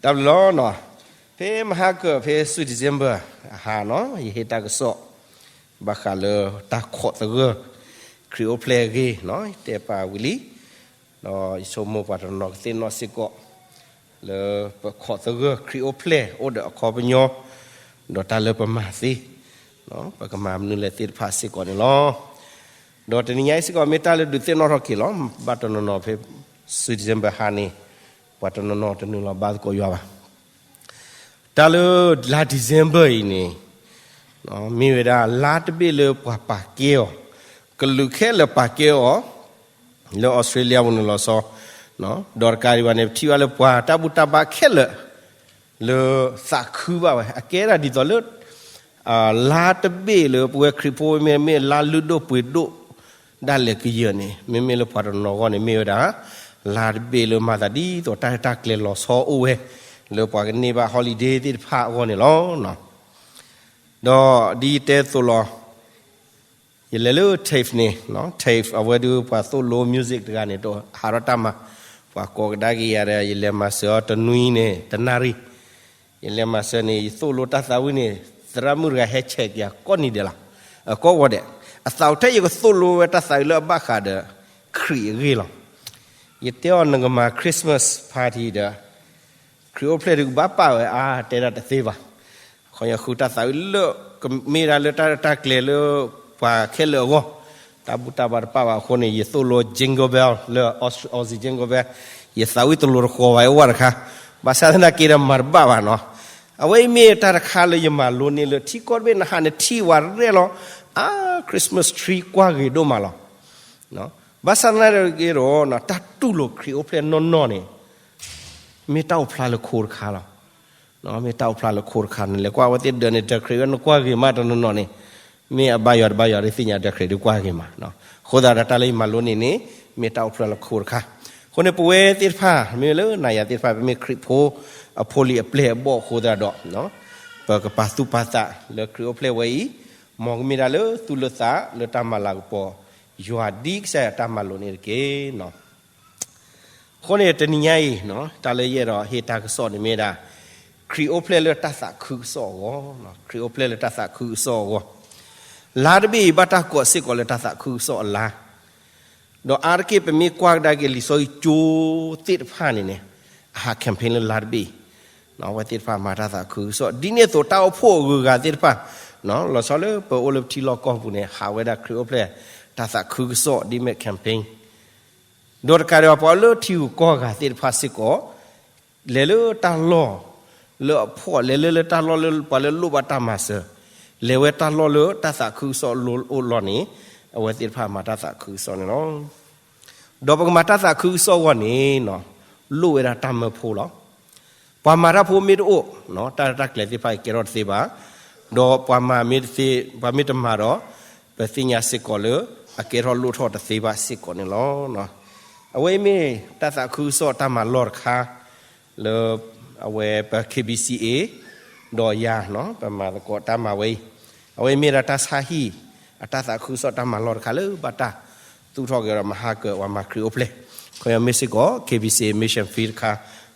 တၢ်ဘျုးလီၤ. ဖဲမဟါကၢၢ် ဖဲဆူ December အဟါနီၤ ယဟ့ၣ်တၢ်ကစီၣ် ဘၣ်ဃးလၢတၢ်ခိးသဂၢၢ် ခရံာ်အိၣ်ဖျဲၣ်အဂ့ၢ်နီၤ တဲပာ်ဝံၤလံ. ဒီးယဆိကမိၣ်ပှၤတနီၤကသ့ၣ်နီၣ်စ့ၢ်ကီး လၢပခိးသဂၢၢ်ခရံာ်အိၣ်ဖျဲၣ်အိၣ်ဒီးအခီပညီ ဒီးတၢ်လၢပမၤသ့ ပကမၤမနုၤလဲၣ်သ့ၣ်တဖၣ်စ့ၢ်ကီးန့ၣ်လီၤ. ဒီးတနံၤညါအံၤစ့ၢ်ကီး မ့ၢ်တၢ်လၢဒုးသ့ၣ်နီၣ်ထီၣ်က့ၤလီၤ. ဘၣ်တနီၤနီၤဖဲ ဆူ December ဟါန့ၣ် ပှၤတနီၤနီၤတနုာ်လီၤဘါသကိးယွၤဘၣ်. တၢ်လၢလါ December အံၤန့ၣ် မ့ၢ်ဝဲဒၣ်လါတဘ့ၣ်လၢပှၤပာ်ကဲအီၤ, ကလုာ်ခဲလၢာ်ပာ်ကဲအီၤ လၢ Australia ပူၤန့ၣ်လီၤဆီ, ဒီးတကးဒံးဘၣ်န့ၣ် ပထံၣ်ဘၣ်လၢပှၤတၢ်ဘူၣ်တၢ်ဘါခဲလၢာ် လၢသးခုဘၣ်ဝဲ အကဲဒၣ်ဒ်သိးလၢ လါတဘ့ၣ်လၢပဝဲခရံာ်ဖိမ့ၢ် မ့ၢ်လါလုၢ်ဒိၣ်ပှ့ၤဒိၣ်ဒၣ်လဲာ်ကယၢၢ်န့ၣ် မ့မ့ၢ်လၢပှၤတနီၤအဂီၢ်န့ၣ် မ့ၢ်ဝဲဒၣ် လါတဘ့ၣ်လၢမၤသးဒ်သိးတၢ်ရဲၣ်တၢ်ကျဲၤလီၤဆီအိၣ်ဝဲ လၢပှၤကန့ၢ်ဘၣ် holiday သ့ၣ်တဖၣ်အဂီၢ်န့ၣ်လီၤ. ဒီးဒ်ယတဲသိးလီၤ ယလဲၤလၢ TAFE န့ၣ်, TAFE အဝဲဒၣ်ပှၤသိၣ်လိ music တဂၤန့ၣ် တဟးထီၣ်တၢ်မၤ, ပှၤကိးကဒါက့ၤယၤဒီး ယလဲၤမၤစၢၤအီၤတနွံန့ၣ် တနၣ်ရံၣ်, ယလဲၤမၤစၢၤန့ၣ် ယသိၣ်လိတၢ်သးဝံၣ်န့ၣ် သရၣ်မုၣ်တဂၤဟဲ check က့ၤယၤကိးနံၤဒဲးလီၤ, ကိးဝီၤဒဲး, အသးအိၣ်ထဲယကသိၣ်လိဝဲတၢ်သးဝံၣ်လၢအဘၣ်ဃးဒီး ခရံာ်အဂ့ၢ်လီၤ. ယတဲအီၤ နကမၤ Christmas party ဒီး ခရံာ်အိၣ်ဖျဲၣ်ဒုးကဘၣ်ပာ်ဝဲအါ တဲဒၣ်တသ့ဘၣ်. ခီယဃုတၢ်သးဝံၣ်လၢ ကမ့ၢ်ဒၣ်လၢတၢ်ရဲၣ်တၢ်ကျဲၤလၢ ပှၤခဲလၢာ်အဂီၢ်, တၢ်ဘူၣ်တၢ်ဘါတပာ်ဘၣ်အဃိန့ၣ် ယသိၣ်လိ Jingle Bell လၢ Aussie Jingle Bell, ယသးဝံၣ်တလိၤတဃီၤဘၣ် ယအိၣ်ဝဲတခါ, ဘၣ်ဆၣ်သနာ်က့ဒီးမၤတဘၣ်ဘၣ်နီၤ. အဝဲအံၤမ့ၢ်တၢ်တခါလၢယမၤလိန့ၢ်လၢ ထံကီၢ်တဘ့ၣ် နဟးနထံၣ်ဝဲရဲၣ်လီၤ, အါ Christmas tree ကွၢ်ဂ့ၤဒိၣ်မးလီၤ. ဘၣ်ဆၣ်သနာ်က့ဒီး တၢ်တူၢ်လိာ်ခရံာ်အိၣ်ဖျဲၣ်နီၢ်နီၢ်န့ၣ် မ့ၢ်တၢ်အိၣ်ဖျါလၢခိတခါလီၤ. မ့ၢ်တၢ်အိၣ်ဖျါလၢခိတခါန့ၣ် လဲၤကွၢ်ဝဲသ့ၣ်ဒၢးန့ၣ် ဒၢးခရံာ်ဝဲနကွၢ်ဂ့ၤမးတနီၤနီၤန့ၣ်, မ့ၢ်အဘါယွၤတဘါယွၤဒ်သ့ၣ်ညါ ဒၢးခရံာ်ဒုးကွၢ်ဂ့ၤမး. အဃိသတးဒီးတၢ်လၢယမၤလိန့ၢ်န့ၣ် မ့ၢ်တၢ်အိၣ်ဖျါလၢခိတခါ. အဃိန့ၣ် ပဝဲသ့ၣ်တဖၣ် မ့ၢ်လၢနၤယၤသ့ၣ်တဖၣ် ပမ့ၢ်ခရံာ်ဖိအဖိလံၤအပျဲၢ်အဘီၣ်အဃိသတးဒီး ပကပာ်သူၣ်ပာ်သးလၢခရံာ်အိၣ်ဖျဲၣ်ဝဲအံၤ, မ်ကမ့ၢ်ဒၣ်လၢသူၣ်လၢသးလၢတၢ်မၤလၤကပီၤ ယွၤဒ်ကစၢ်ယွၤတၢ်မၤလိာ်န့ၣ်တက့ၢ်. အဃိန့ၣ် တနံၤညါအံၤ တၢ်လၢယအဲၣ်ဒိးဟ့ၣ်တၢ်ကစီၣ်န့ၣ်မ့ၢ်ဒၣ် ခရံာ်အိၣ်ဖျဲၣ်လၢတၢ်သးခုကစီၣ်အဂီၢ်, ခရံာ်အိၣ်ဖျဲၣ်လၢတၢ်သးခုကစီၣ်အဂီၢ်. လါတဘ့ၣ်အံၤ ဘၣ်တၢ်ကိးစ့ၢ်ကီးလၢတၢ်သးခုကစီၣ်အလါ, ဒီးအါတက့ၢ်ပမ့ၢ်ကွၢ်ကဒါက့ၤလံာ်စီဆှံကၠိသ့ၣ်တဖၣ်န့ၣ်န့ၣ် အဟး campaign လၢလါတဘ့ၣ်အံၤ, အဝဲသ့ၣ်တဖၣ်မၤတၢ်သးခုကစီၣ် ဒ်န့ၣ်အသိးတၢ်အိၣ်ဖှိၣ်အဂုၤအဂၤသ့ၣ်တဖၣ် လီၤဆီလၢပအိၣ်လၢပထံလီၢ်ကီၢ်ပူၤန့ၣ် ဟးဝဲဒၣ်ခရံာ်အိၣ်ဖျဲၣ်တၢ်သးခုကစီၣ် ဒ်မ့ၢ် campaign ဒီးတကးဒံးဘၣ် ပှၤအိၣ်လၢထံဂုၤကီၢ်ဂၤသ့ၣ်တဖၣ်စ့ၢ်ကီး လဲၤလၢတၢ်လီၢ်လၢအဖှီၣ် လဲၤလၢလၢတၢ်လီၢ်လၢပှၤလၢလိၣ်ဘၣ်တၢ်မၤစၢၤ, လဲၤဝဲတၢ်လီၢ်လၢတၢ်သးခုကစီၣ်လိၤအိၣ်လီၢ်န့ၣ် အဝဲသ့ၣ်တဖၣ်မၤတၢ်သးခုကစီၣ်န့ၣ်လီၤ. ဒီးပကမၤတၢ်သးခုကစီၣ်အဂီၢ်န့ၣ် လိၣ်ဝဲဒၣ်တၢ်မၢဖိလီၤ. ပှၤမၤတၢ်ဖိမ့ၢ်တအိၣ် တၢ်ရဲၣ်တၢ်ကျဲၤသ့ၣ်တဖၣ်ကဲထီၣ်တသ့ဘၣ်, ဒီးပှၤမၤမ့ၢ်တသ့ ပှၤမ့ၢ်တမၤဒီး ပသ့ၣ်ညါစ့ၢ်ကီးလၢ အကဲထီၣ်လိၣ်ထီၣ်တသ့ဘၣ်စ့ၢ်ကီးန့ၣ်လီၤ. အဝဲအံၤမ့ၢ်တၢ်သးခုကစီၣ်တၢ်မၤလီၢ်တခါ လၢ အဝဲပ KBCA ဒီးယၤ ပမၤသကိးတၢ်မၤဝဲအံၤ, အဝဲအံၤမ့ၢ်ဒၣ်တၢ်ဆါဟံၣ် အတၢ်သးခုကစီၣ်တၢ်မၤလီၢ်တခါလၢဘၣ်တၢ်သူၣ်ထီၣ်က့ၤဒီး မဟါကၢၢ် ပှၤမၤခရံာ်အိၣ်ဖျဲၣ်, ခီမ့ၢ်စ့ၢ်ကီး KBCA Mission Field တခါ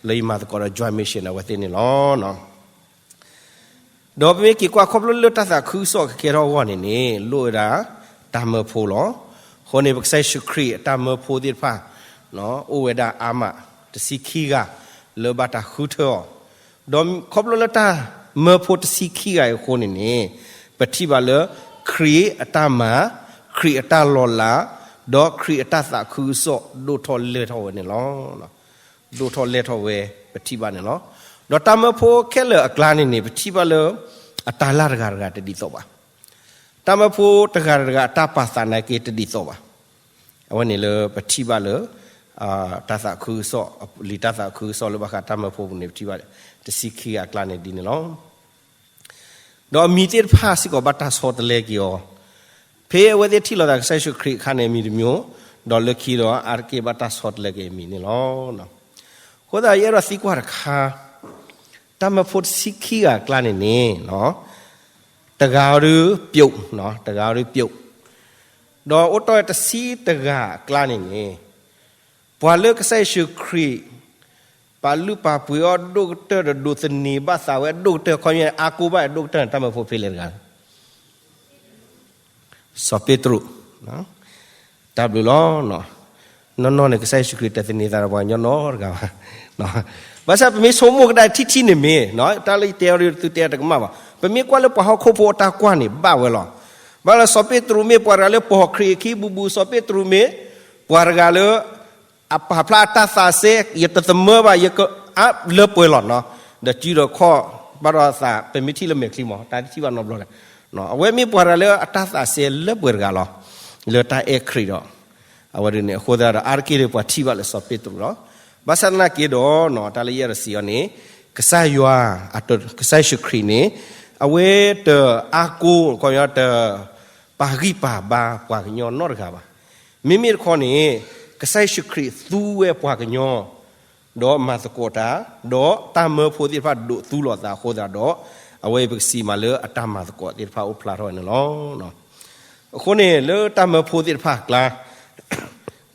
လၢယမၤသကိးဒီး Joint Mission အဝဲသ့ၣ်န့ၣ်လီၤ. ဒီးပမ့ၢ်က့ၤကွၢ်ခီဖျိလၢတၢ်သးခုကစီၣ်ကကဲထီၣ်အဂီၢ်န့ၣ်န့ၣ် လိၣ်ဝဲဒၣ်တၢ်မၢဖိလီၤ. အဃိန့ၣ် ပကစၢ်ယ့ၣ်ၡူးခရံာ်အတၢ်မၢဖိသ့ၣ်တဖၣ် အိၣ်ဝဲဒၣ်အါမး တဆံခံဂၤ လၢဘၣ်တၢ်ဃုထၢအီၤ, ဒီးခီဖျိလၢတၢ်မၢဖိတဆံခံဂၤအံၤအဃိန့ၣ်န့ၣ် ပထံၣ်ဘၣ်လၢ ခရံာ်အတၢ်မၤ, ခရံာ်အတၢ်လီၤလး, ဒီးခရံာ်အတၢ်သးခုကစီၣ်ဒိၣ်ထီၣ်လဲၢ်ထီၣ်ဝဲန့ၣ်လီၤ. ဒိၣ်ထီၣ်လဲၢ်ထီၣ်ဝဲ ပထံၣ်ဘၣ်န့ၣ်လီၤ. ဒီးတၢ်မၢဖိခဲလၢာ်အကျါန့ၣ်န့ၣ် ပထံၣ်ဘၣ်လၢ အတၢ်လၢ်တဂၤတဂၤတဒ်သိးဘၣ်. တၢ်မၢဖိတဂၤတဂၤအတၢ်ပာ်သးနာ်က့တဒ်သိးဘၣ်. အဝဲန့ၣ်လၢပထံၣ်ဘၣ်လၢ တၢ်သးခုကစီၣ် လံာ်တၢ်သးခုကစီၣ်လၢဘၣ်ဃးတၢ်မၢဖိပူၤန့ၣ် ပထံၣ်ဘၣ် တဆံခံဂၤအကျါန့ၣ်ဒ်န့ၣ်လီၤ. ဒီးအမံၤသ့ၣ်တဖၣ်စ့ၢ်ကီးဘၣ်တၢ်ဆီတလဲက့ၤအီၤ, ဖဲအဝဲသ့ၣ်ထံၣ်လိာ်သးကစၢ်ယ့ၣ်ၡူးခရံာ်အခါန့ၣ် အမံၤတမျိုး, ဒီးလၢခံဒီးအါတက့ၢ်ဘၣ်တၢ်ဆီတလဲက့ၤအမံၤန့ၣ်လီၤ. အဃိသတးယအဲၣ်ဒိးသံကွၢ်တခါ, တၢ်မၢဖိတဆံခံဂၤအကျါန့ၣ်န့ၣ် တဂၤအံၤဒုးပျိာ်, တဂၤအံၤဒုးပျိာ်, ဒီးအိၣ်တ့ၢ်တဆံတဂၤအကျါန့ၣ်န့ၣ် ပှၤလၢကစၢ်ယ့ၣ်ၡူးခရံာ် ပာ်လုၢ်ပာ်ပှ့ၤအီၤဒိၣ်ကတၢၢ်ဒီး ဒိးသန့ၤဘၣ်သးဝဲဒိၣ်ကတၢၢ် ခီပညီ အါကိၢ်ဘၣ်ဒိၣ်ကတၢၢ်န့ၣ် တၢ်မၢဖိဖဲလဲၣ်တဂၤလဲၣ်. စီၤပ့းတရူး. တၢ်ဘျုးလီၤ. နီၢ်နီၢ်န့ၣ် ကစၢ်ယ့ၣ်ၡူးခရံာ်တသန့ၤသးဒီးပှၤကညီနီတဂၤဘၣ်. ဘၣ်ဆၣ်ပမ့ၢ်ဆိကမိၣ်ကဒါထံထံန့ၣ်မ့ၢ် တၢ်လၢယတဲအီၤဒ်သုတဲအီၤတကမၣ်ဘၣ်. ပမ့ၢ်ကွၢ်လၢပှၤဟီၣ်ခိၣ်ဖိအတၢ်ကွၢ်န့ၣ် ဘၣ်ဝဲလီၤ. ဘၣ်လၢစီၤပ့းတရူးမ့ၢ်ပှၤတဂၤလၢပိာ်ခရံာ်အခံဘူးဘူး, စီၤပ့းတရူးမ့ၢ်ပှၤတဂၤလၢ အပာ်ဖျါအတၢ်သးစဲ, ယတသမၢဘၣ်, ယကအါလၢပှဲၤလီၤနီၤ. ဒီးစုဒီးခီၣ်ဘၣ်ဒီးသး ပမ့ၢ်ထံၣ်လၢမဲာ်ချံမး တၢ်တထံၣ်ဘၣ်နီတဘျီလဲၣ်. အဝဲမ့ၢ်ပှၤတဂၤလၢအတၢ်သးစဲလၢပှဲၤတဂၤလီၤ, လၢတၢ်အဲၣ်ခရံာ်ဒီး အဝဲဒၣ်န့ၣ် အဃိသတးဒီး အါတက့ၢ်ဒီးပှၤထံၣ်ဘၣ်လၢစီၤပ့းတရူးလီၤ. ဘၣ်ဆၣ်သနာ်က့ဒီး တၢ်လၢယအဲၣ်ဒိးစံးအီၤန့ၣ် ကစၢ်ယွၤ ကစၢ်ယ့ၣ်ၡူးခရံာ်န့ၣ် အဝဲတအါကိၢ် ခီပညီ တပာ်ဂံၢ်ပာ်ဘါပှၤကညီနီတဂၤဘၣ်. မ့မ့ၢ်တခီန့ၣ် ကစၢ်ယ့ၣ်ၡူးခရံာ်သူဝဲပှၤကညီ ဒီးမၤသကိးတၢ်, ဒီးတၢ်မၢဖိသ့ၣ်တဖၣ်ဒိးသူလိာ်သးအဃိသတးဒီး အဝဲပကစံးမးလၢအတၢ်မၤသကိးသ့ၣ်တဖၣ်အိၣ်ဖျါထီၣ်ဝဲန့ၣ်လီၤ. အဃိန့ၣ် လၢတၢ်မၢဖိသ့ၣ်တဖၣ်အကျါ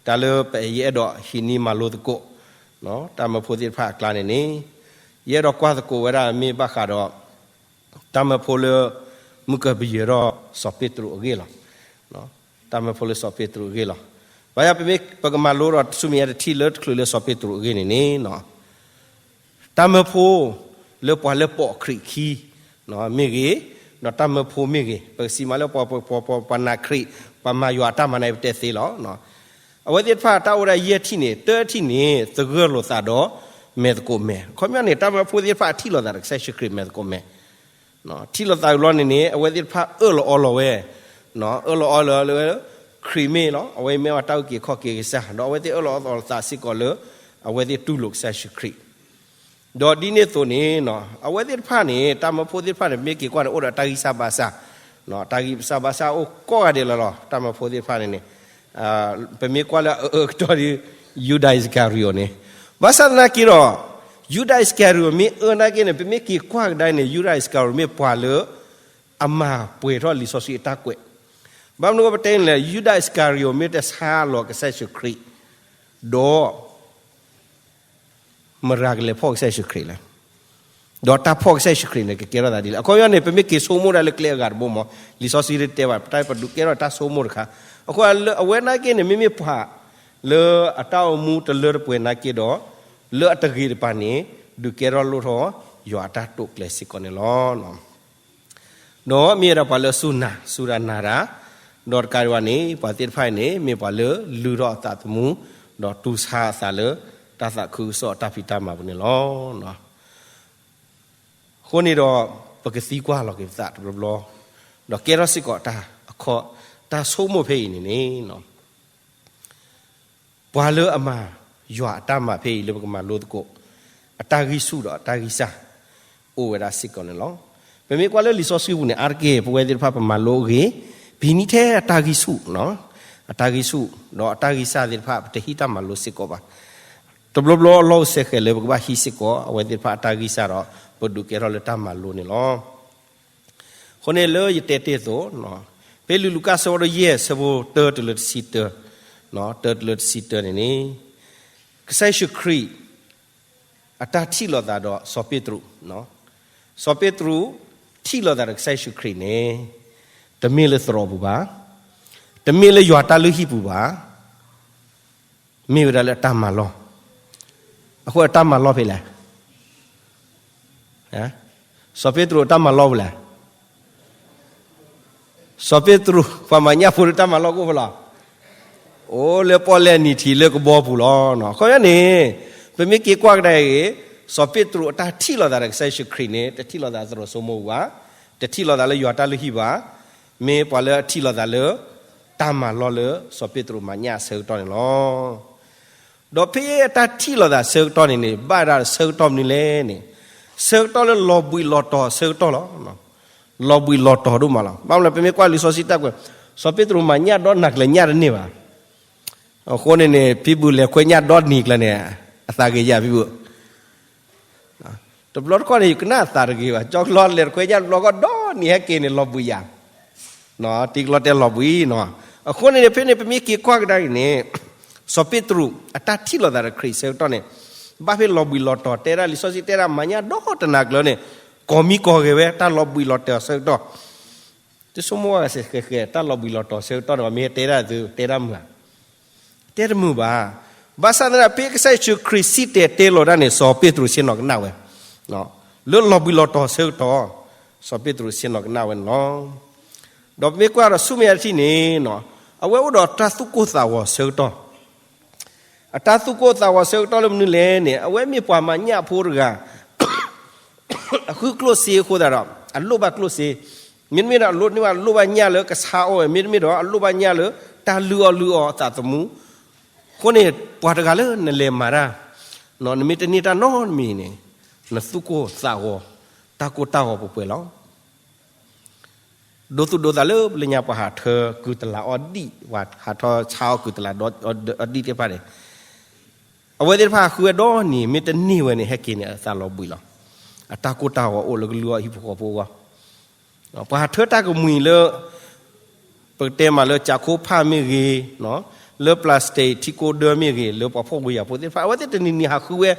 တၢ်လၢပယအဲၣ်ဒိးဟံးန့ၢ်မၤလိသကိး တၢ်မၢဖိသ့ၣ်တဖၣ်အကျါန့ၣ်န့ၣ် ယအဲၣ်ဒိးကွၢ်သကိးဝဲဒၣ်မ့ၢ်ဘၣ်ဃးဒီး တၢ်မၢဖိလၢ မုၢ်ကပယဲၤထီၣ်စီၤပ့းတရူးအဂ့ၢ်လီၤ. တၢ်မၢဖိလၢစီၤပ့းတရူးအဂ့ၢ်လီၤ. ဘၣ်ဆၣ်ပမ့ၢ်ပကမၤလိဒီးဆူမဲာ်ညါတထံၣ်လၢတချုးလၢစီၤပ့းတရူးအဂ့ၢ်န့ၣ်န့ၣ် တၢ်မၢဖိလၢပှၤလၢပိာ်ခရံာ်အခံ မ့ၢ်ဂ့ၤ, ဒီးတၢ်မၢဖိမ့ၢ်ဂ့ၤ, ပကစံးမးလၢပှၤ ပှၤ ပှၤ ပှၤနာ်ခရံာ် ပှၤမၤယွၤအတၢ်မၤန့ၣ် ပတဲသ့လီၤ. အဝဲသ့ၣ်တဖၣ်တၢ်အိၣ်ဝဲဒၣ်ယဲၢ်ထံၣ်န့ၣ် တၢထံၣ်န့ၣ် သဂၢၢ်လိာ်သးဒီးမဲာ်သကိးမဲာ်. အခီပညီန့ၣ် တၢ်မၢဖိသ့ၣ်တဖၣ်ထံၣ်လိာ်သးဒီးကစၢ်ယ့ၣ်ၡူးခရံာ်မဲာ်သကိးမဲာ် ထံၣ်လိာ်သးဝံၤဘျီန့ၣ်န့ၣ် အဝဲသ့ၣ်တဖၣ်အၢၣ်လီၤအီလီၤဝဲ, အၢၣ်လီၤအီလီၤလၢ ခရံာ်မ့ၢ်လီၤ, အဝဲမ့ၢ်ဝဲတၢ်အုၣ်က့ၤခီၣ်က့ၤကစၢ်, ဒီးအဝဲသ့ၣ်အၢၣ်လီၤအီလီၤသးစ့ၢ်ကီးလၢ အဝဲသ့ၣ်တူၢ်လိာ်ကစၢ်ယ့ၣ်ၡူးခရံာ် ဒီးဒ်န့ၣ်အသိးန့ၣ် အဝဲသ့ၣ်တဖၣ်န့ၣ် တၢ်မၢဖိသ့ၣ်တဖၣ်န့ၣ် ပမ့ၢ်က့ၤကွၢ်န့ၣ် အိၣ်ဒီးတၢ်ဂံၢ်စၢ်ဘါစၢ်, တၢ်ဂံၢ်စၢ်ဘါစၢ်အိၣ်ကိးဂၤဒဲးလီၤလီၤ. တၢ်မၢဖိသ့ၣ်တဖၣ်န့ၣ်န့ၣ် ပမ့ၢ်ကွၢ်လၢအအၢအကတီၢ်ဒီး ယူဒၤအံၣ်စကၤရံၤအိၣ်န့ၣ်, ဘၣ်ဆၣ်သနာ်က့ဒီး ယူဒၤအံၣ်စကၤရံၤအိၣ်မ့ၢ်အၢနာ်က့န့ၣ် ပမ့ၢ်က့ၤကွၢ်ကဒါန့ၣ် ယူဒၤအံၣ်စကၤရံၤမ့ၢ်ပှၤလၢ အမၤပှဲၤထီၣ်လံာ်စီဆှံအတၢ်ကွဲး, ဘၣ်မနုၤပတဲန့ၣ်လဲၣ်, ယူဒၤအံၣ်စကၤရံၤအိၣ်မ့ၢ်တဆါလီၤကစၢ်ယ့ၣ်ၡူးခရံာ် ဒီး မတၤကလဲၤဖီၣ်ကစၢ်ယ့ၣ်ၡူးခရံာ်လဲၣ်, ဒီးတၢ်ဖီၣ်ကစၢ်ယ့ၣ်ၡူးခရံာ်န့ၣ် ကကဲထီၣ်သးဒ်လဲၣ်. အခီပညီန့ၣ် ပမ့ၢ်က့ၤဆိကမိၣ်ဒၣ်လၢကျဲအဂၤတဘိမး, လံာ်စီဆှံတဲဘၣ် ပတၢ်ပဒုးကဲထီၣ်တၢ်ဆိကမိၣ်တခါ, အဃိလၢအဝဲနာ်က့န့ၣ် မ့မ့ၢ်ပှၤလၢအတၢ်အိၣ်မူတလၢတပှဲၤနာ်က့ဒီး လၢအတဂ့ၤတပၤန့ၣ် ဒုးကဲထီၣ်လိၣ်ထီၣ် ယွၤအတၢ်တိာ်ကျဲၤစ့ၢ်ကီးန့ၣ်လီၤ. ဒီးမ့ၢ်ဝဲဒၣ်ပှၤလၢအစူၢ်နာ် စူၢ်တၢ်နာ်တၢ်, ဒီးတကးဒံးဘၣ်န့ၣ် ပှၤသ့ၣ်တဖၣ်အံၤန့ၣ် မ့ၢ်ပှၤလၢလုၢ်ထီၣ်အသးသမူ ဒီးတူၢ်ဆါအသးလၢ တၢ်သးခုကစီၣ်အတၢ်ဖံးတၢ်မၤပူၤန့ၣ်လီၤ. အဃိန့ၣ်ဒီး ပကသံကွၢ်လီၤက့ၤပသးတဘျီဘျီ, ဒီးကဲထီၣ်စ့ၢ်ကီးတၢ်အခီ တၢ်ဆိကမိၣ်ဖဲအံၤန့ၣ်န့ၣ် ပှၤလၢအမၤယွၤအတၢ်မၤဖဲအံၤလၢပကမၤလိသကိး အတၢ်ဂံၢ်ဆူၣ်ဒီးအတၢ်ဂံၢ်စၢ် အိၣ်ဝဲဒၣ်စ့ၢ်ကီးန့ၣ်လီၤ. ပမ့ၢ်ကွၢ်လၢလံာ်စီဆှံပူၤန့ၣ် အါတက့ၢ် ပဝဲသ့ၣ်တဖၣ်ပမၤလိအဂ့ၢ် ပဟံးန့ၢ်ထဲအတၢ်ဂံၢ်ဆူၣ်, အတၢ်ဂံၢ်ဆူၣ် ဒီးအတၢ်ဂံၢ်စၢ်သ့ၣ်တဖၣ် ပတဟံးတၢ်မၤလိစ့ၢ်ကီးဘၣ်. တဘျီဘျီအလီၢ်အိၣ်ဆဲးဃဲးလၢပကဘၣ်ဟံးစ့ၢ်ကီး အဝဲသ့ၣ်တဖၣ်အတၢ်ဂံၢ်စၢ်ဒီး ပဒုးကဲထီၣ်လၢတၢ်မၤလိန့ၣ်လီၤ. အဃိန့ၣ်လၢယတဲတ့ၢ်အသိး, ဖဲလံာ်လူၤကၣ်အဆၢဒိၣ်ယဲၢ် အဆၢဖိတၢတုၤလၢတဆံတၢ, တၢတုၤလၢတဆံတၢန့ၣ်န့ၣ်, ကစၢ်ယ့ၣ်ၡူးခရံာ် အတၢ်ထံၣ်လိာ်သးဒီးစီၤပ့းတရူး, စီၤပ့းတရူး ထံၣ်လိာ်သးဒီးကစၢ်ယ့ၣ်ၡူးခရံာ်န့ၣ်, တမ့ၢ်လၢသရိာ်ပူၤဘၣ်, တမ့ၢ်လၢယွၤတၢ်လုၢ်ဟံၣ်ပူၤဘၣ်, မ့ၢ်ဝဲဒၣ်လၢအတၢ်မၤလီၢ်, အဃိအတၢ်မၤလီၢ်ဖဲလဲၣ်. စီၤပ့းတရူးအတၢ်မၤလီၢ်ဖဲလဲၣ်. စီၤပ့းတရူး ပှၤမၤညၣ်ဖိလၢတၢ်မၤလီၢ်ကအိၣ်ဖဲလဲၣ်. အိၣ်လၢပီၣ်လဲၣ်နံၤထံးလၢကဘီပူၤလီၤ. အခီပညီန့ၣ် ပမ့ၢ်က့ၤကွၢ်ကဒါအံၤ, စီၤပ့းတရူးအတၢ်ထံၣ်လိာ်သးဒီးကစၢ်ယ့ၣ်ၡူးခရံာ်န့ၣ် တထံၣ်လိာ်သးသရိာ်စိမိၢ်ပူၤဘၣ်, တထံၣ်လိာ်သးလၢယွၤတၢ်လုၢ်ဟံၣ်ဘၣ်, မ့ၢ်ပှၤလၢအထံၣ်လိာ်သးလၢ တၢ်မၤလီၢ်လၢစီၤပ့းတရူးမၤညၣ်အဆၢကတီၢ်န့ၣ်လီၤ. ဒီးဖဲအတၢ်ထံၣ်လိာ်သးဆၢကတီၢ်န့ၣ်န့ၣ် ဘၣ်ဒၣ်ဆၢကတီၢ်မနုၤလဲၣ်န့ၣ်, ဆၢကတီၢ်လၢလီၤဘှံးလီၤတီၤဆၢကတီၢ်လီၤ. လီၤဘှံးလီၤတီၤဒိၣ်မးလီၤ. ဘၣ်မနုၤလဲၣ် ပမ့ၢ်ကွၢ်လံာ်စီဆှံတၢ်ကွဲး, စီၤပ့းတရူးမၤညၣ်ဒီနၤကျၢၤညၣ်တန့ၢ်ဘၣ်. အဃိန့ၣ်န့ၣ် ဖံဘူးလဲၤခွဲးညၣ်ဒီနံၤကျၢၤန့ၣ် အသးဂ့ၤယၤဖံဘူး တဘျီတခီၣ်န့ၣ် ယကနၣ်အသးတဂ့ၤဘၣ်, ကၠီကလီလဲၤတခွဲးညၣ်တဘျီဃီဒီနံၤဟဲက့ၤန့ၣ် လီၤဘှံးယၤ, တံၤကလီတဲလီၤဘှံးနီၤ. အဃိန့ၣ်န့ၣ် ဖဲန့ၣ် ပမ့ၢ်က့ၤကွၢ်ကဒါအံၤန့ၣ်, စီၤပ့းတရူး အတၢ်ထံၣ်လိာ်သးဒီးခရံာ်ဆၢကတီၢ်န့ၣ်, ဘၣ်ဖဲလီၤဘှံးလီၤတီၤ တဲဒၣ်လံာ်စီဆှံတဲဒၣ် မၤညၣ်ဒီတနၤကျၢၤန့ၣ် ကိးမံကိးဂဲၤဝဲ တၢ်လီၤဘှံးလီၤတီၤဆၢကတီၢ်. တဆိကမိၣ်ဝဲစဲးဃဲးဃဲး တၢ်လီၤဘှံးလီၤတီၤဆၢကတီၢ်န့ၣ် မ့ၢ်ဟဲတဲဒၣ်သု တဲဒၣ်မုာ်ဧါ. တဲတမုာ်ဘၣ်. ဘၣ်ဆၣ်သနာ်က့ ဖဲကစၢ်ယ့ၣ်ၡူးခရံာ်စံၣ်တဲၤတဲလီၤဒၣ်န့ၣ် စီၤပ့းတရူးဆ့ၣ်နီၤကနၣ်ဝဲ လၢလီၤဘှံးလီၤတီၤဆၢကတီၢ်, စီၤပ့းတရူးဆ့ၣ်နီၤကနၣ်ဝဲန့ၣ်လီၤ. ဒီးပမ့ၢ်ကွၢ်ဒီးဆူမဲာ်ညါတထံၣ်န့ၣ်, အဝဲအိၣ်ဒီးတၢ်သူၣ်ကိၢ်သးဂီၤဆၢကတီၢ်. အတၢ်သူၣ်ကိၢ်သးဂီၤဆၢကတီၢ်လၢမနုၤလဲၣ်န့ၣ် အဝဲမ့ၢ်ပှၤမၤညၣ်ဖိတဂၤ အဃုကျိၣ်စ့အဃိသတးဒီး အလိၣ်ဘၣ်ကျိၣ်စ့, မ့တမ့ၢ်ဒီးအလိၣ်န့ၢ်ဘၣ် လိၣ်ဘၣ်ညၣ်လၢကဆါအီၣ်ဝဲ, မ့တမ့ၢ်ဒီးအလိၣ်ဘၣ်ညၣ်လၢတၢ်လုၢ်အီၣ်လုၢ်အီအသးသမူ. အဃိန့ၣ် ပှၤတဂၤလၢနလဲၤမၤတၢ်, နမ့ၢ်တန့ၢ်တၢ်နီတမံၤန့ၣ် နသူၣ်ကိၢ်သးဂီၤ, တၢ်ကိၢ်တၢ်ဂီၤပှဲၤပှဲၤလီၤ. ဒိသူၣ်ဒိသးလၢပလၢညါ ပှၤဟးထၢကုၢ်တလးအီၣ်ဒံၣ်, ပှၤဟးထီၣ်ဆါအီၣ်ကုၢ်တလးအီၣ်ဒံၣ်သ့ၣ်တဖၣ်န့ၣ်, အဝဲသ့ၣ်တဖၣ်ဃုဝဲဒီနံၤ မ့ၢ်တန့ၢ်ဝဲန့ၣ် ဟဲက့ၤန့ၣ် အသးလီၤဘှံးလီၤ. အတၢ်ကိၢ်တၢ်ဂီၤအိၣ်လၢကလုၢ်အီၣ်ဟံၣ်ဖိဃီဖိအဂီၢ်. ပှၤဟးထၢတၢ်ကမှံၤလၢ ပကတဲမးလၢ ကၠးခိဖၣ်မ့ၢ်ဂ့ၤ, လၢ plastic ထံကိဒၢမ့ၢ်ဂ့ၤ, လၢပှၤဖှီၣ်ဖိယာ်ဖိသ့ၣ်တဖၣ် အဝဲသ့ၣ်တနံၤနံၤဟးဃုဝဲ